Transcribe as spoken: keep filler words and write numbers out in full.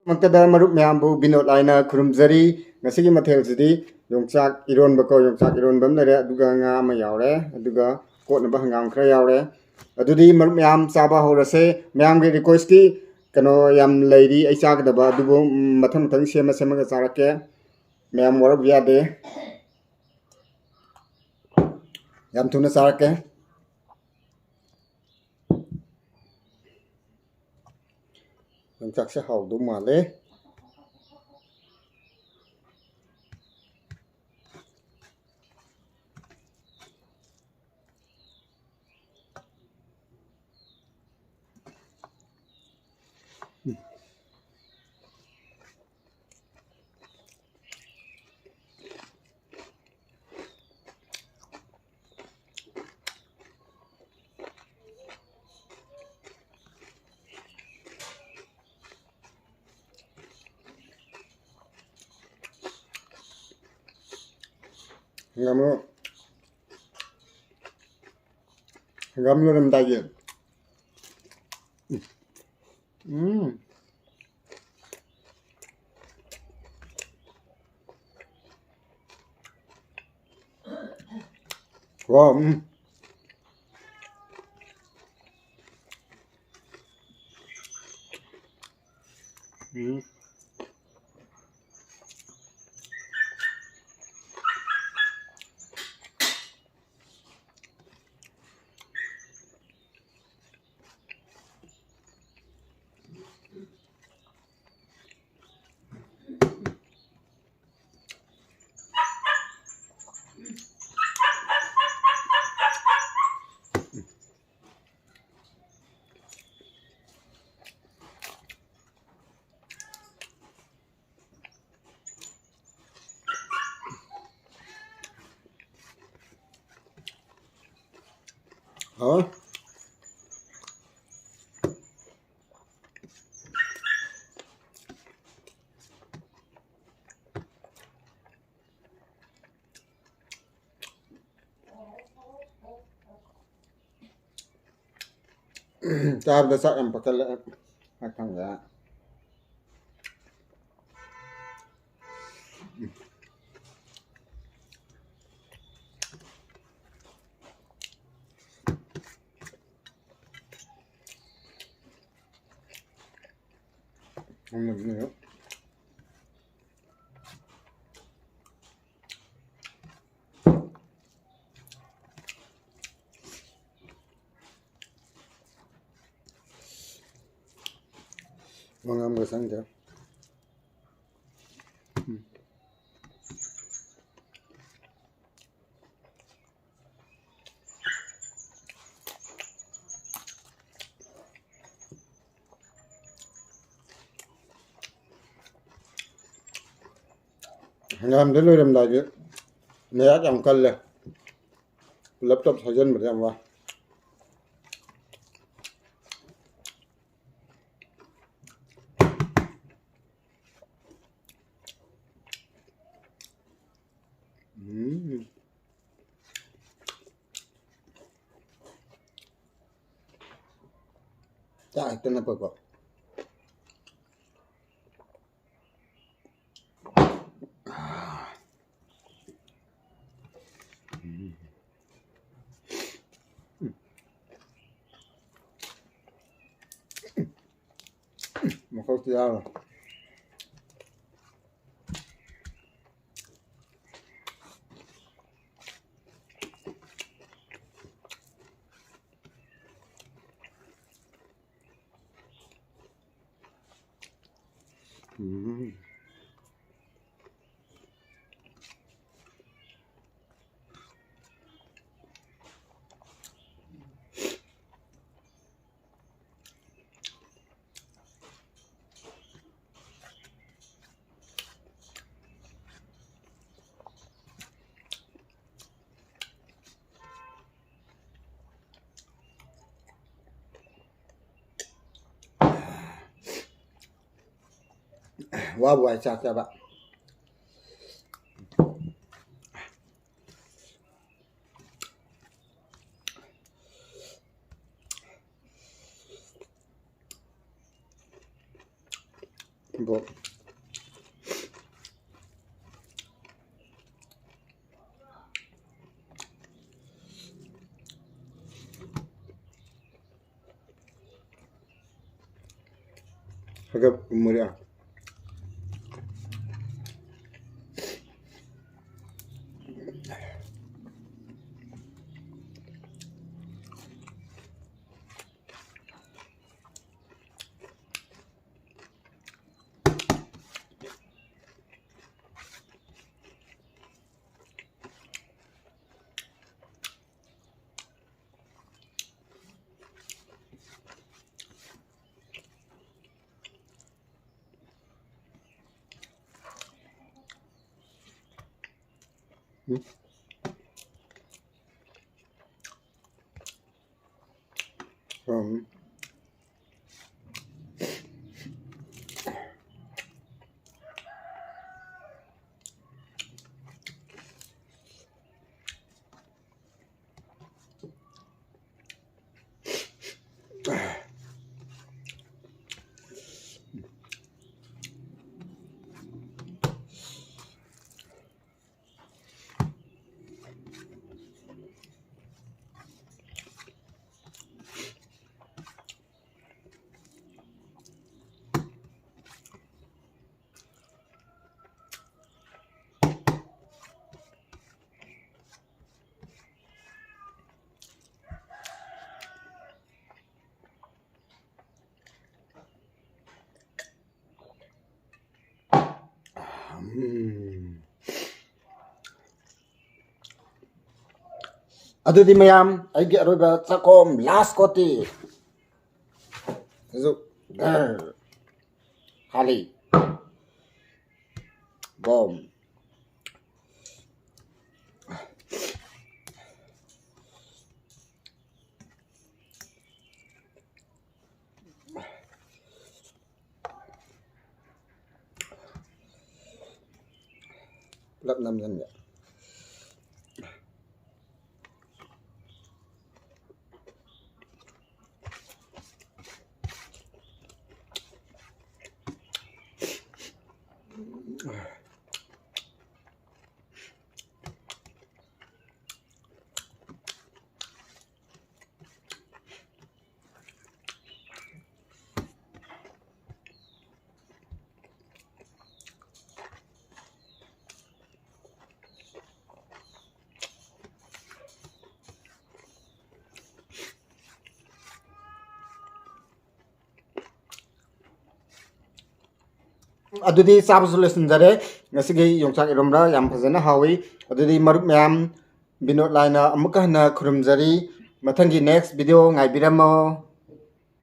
ꯃꯛꯇꯗ ꯃꯔꯨꯞ ꯃꯌꯥꯝꯕꯨ ꯕꯤꯅꯣꯗ ꯍꯥꯏꯅ ꯈꯨꯔꯨꯝꯖꯔꯤ꯫ ꯉꯁꯤꯒꯤ ꯃꯊꯦꯜꯁꯤꯗꯤ ꯌꯣꯡꯆꯥꯛ ꯏꯔꯣꯟꯕꯀꯣ, ꯌꯣꯡꯆꯥꯛ ꯏꯔꯣꯟꯕ ꯑꯃ ꯂꯩꯔꯦ, ꯑꯗꯨꯒ ꯉꯥ ꯑꯃ ꯌꯥꯎꯔꯦ, ꯑꯗꯨꯒ ꯀꯣꯠꯅꯕ ꯍꯪꯒꯥꯝ ꯈꯔ ꯌꯥꯎꯔꯦ꯫ ꯑꯗꯨꯗꯤ ꯃꯔꯨꯞ ꯃꯌꯥꯝ ꯆꯥꯕ ꯍꯧꯔꯁꯦ꯫ ꯃꯌꯥꯝꯒꯤ ꯔꯤꯀ꯭ꯋꯦꯁꯇꯤ ꯀꯩꯅꯣ ꯌꯥꯝ ꯂꯩꯔꯤ ꯑꯩ ꯆꯥꯒꯗꯕ, ꯑꯗꯨꯕꯨ ꯃꯊꯪ ꯃꯊꯪ ꯁꯦꯝꯃ ꯁꯦꯝꯃꯒ ꯆꯥꯔꯛꯀꯦ꯫ ꯃꯌꯥꯝ ꯋꯥꯔꯧꯕ ꯌꯥꯗꯦ꯫ ꯌꯥꯝ ꯊꯨꯅ ꯆꯥꯔꯛꯀꯦ꯫ ꯌꯣꯡꯆꯥꯛꯁꯦ ꯍꯥꯎꯗꯧ ꯃꯥꯜꯂꯦ꯫ ꯍꯪꯒꯥꯝ ꯂꯣ-, ꯍꯪꯒꯥꯝ ꯂꯣꯏꯔꯝꯗꯥꯏꯒꯤ꯫ ꯎꯝ꯫ ꯋꯥ, ꯎꯝ꯫ ꯎꯝ꯫ ꯍꯥꯎꯋꯦ꯫ ꯆꯥꯕꯗ ꯆꯥꯛ ꯌꯥꯝ ꯄꯛꯀꯜꯂꯦ꯫ ꯃꯊꯪꯗ꯫ ꯃꯉꯥꯡꯕ ꯆꯪꯗꯦ꯫ ꯎꯝ꯫ ꯍꯪꯒꯥꯝꯗ ꯂꯣꯏꯔꯝꯗꯥꯏꯒꯤ ꯃꯌꯥꯛ ꯌꯥꯝ ꯀꯜꯂꯦ꯫ ꯄꯨꯂꯞ ꯆꯞ ꯁꯥꯏꯖꯟꯕꯗ ꯌꯥꯝ ꯋꯥꯏ꯫ ꯎꯝ꯫ ꯆꯥꯛ ꯍꯦꯛꯇ ꯅꯞꯄꯀꯣ꯫ ꯃꯀꯣꯛꯇꯤ ꯌꯥꯎꯔꯣꯏ꯫ ꯎꯝ꯫ ꯋꯥꯕꯨ ꯋꯥꯏ ꯆꯥꯛ ꯆꯥꯕ꯫ ꯕꯣ꯫ ꯈꯔ Muriah. ꯎꯝ꯫ ꯑꯗꯨꯗꯤ ꯃꯌꯥꯝ, ꯑꯩꯒꯤ ꯑꯔꯣꯏꯕ ꯆꯥꯛꯈꯣꯝ, last ꯀꯣꯇꯤ꯫ ꯍꯧꯖꯤꯛ ꯒꯔ ꯍꯥꯜꯂꯤ꯫ ꯕꯣꯝ꯫ ꯄꯨꯂꯞ ꯅꯝꯖꯟꯕ꯫ ꯑꯗꯨꯗꯤ ꯆꯥꯕꯁꯨ ꯂꯣꯏꯁꯤꯟꯖꯔꯦ꯫ ꯉꯁꯤꯒꯤ ꯌꯣꯡꯆꯥꯛ ꯏꯔꯣꯝꯕ ꯌꯥꯝ ꯐꯖꯅ ꯍꯥꯎꯏ꯫ ꯑꯗꯨꯗꯤ ꯃꯔꯨꯞ ꯃꯌꯥꯝ, ꯕꯤꯅꯣꯗ ꯂꯥꯏꯅ ꯑꯃꯨꯛꯀ ꯍꯟꯅ ꯈꯨꯔꯨꯝꯖꯔꯤ꯫ ꯃꯊꯪꯒꯤ next video ꯉꯥꯏꯕꯤꯔꯝꯃꯣ꯫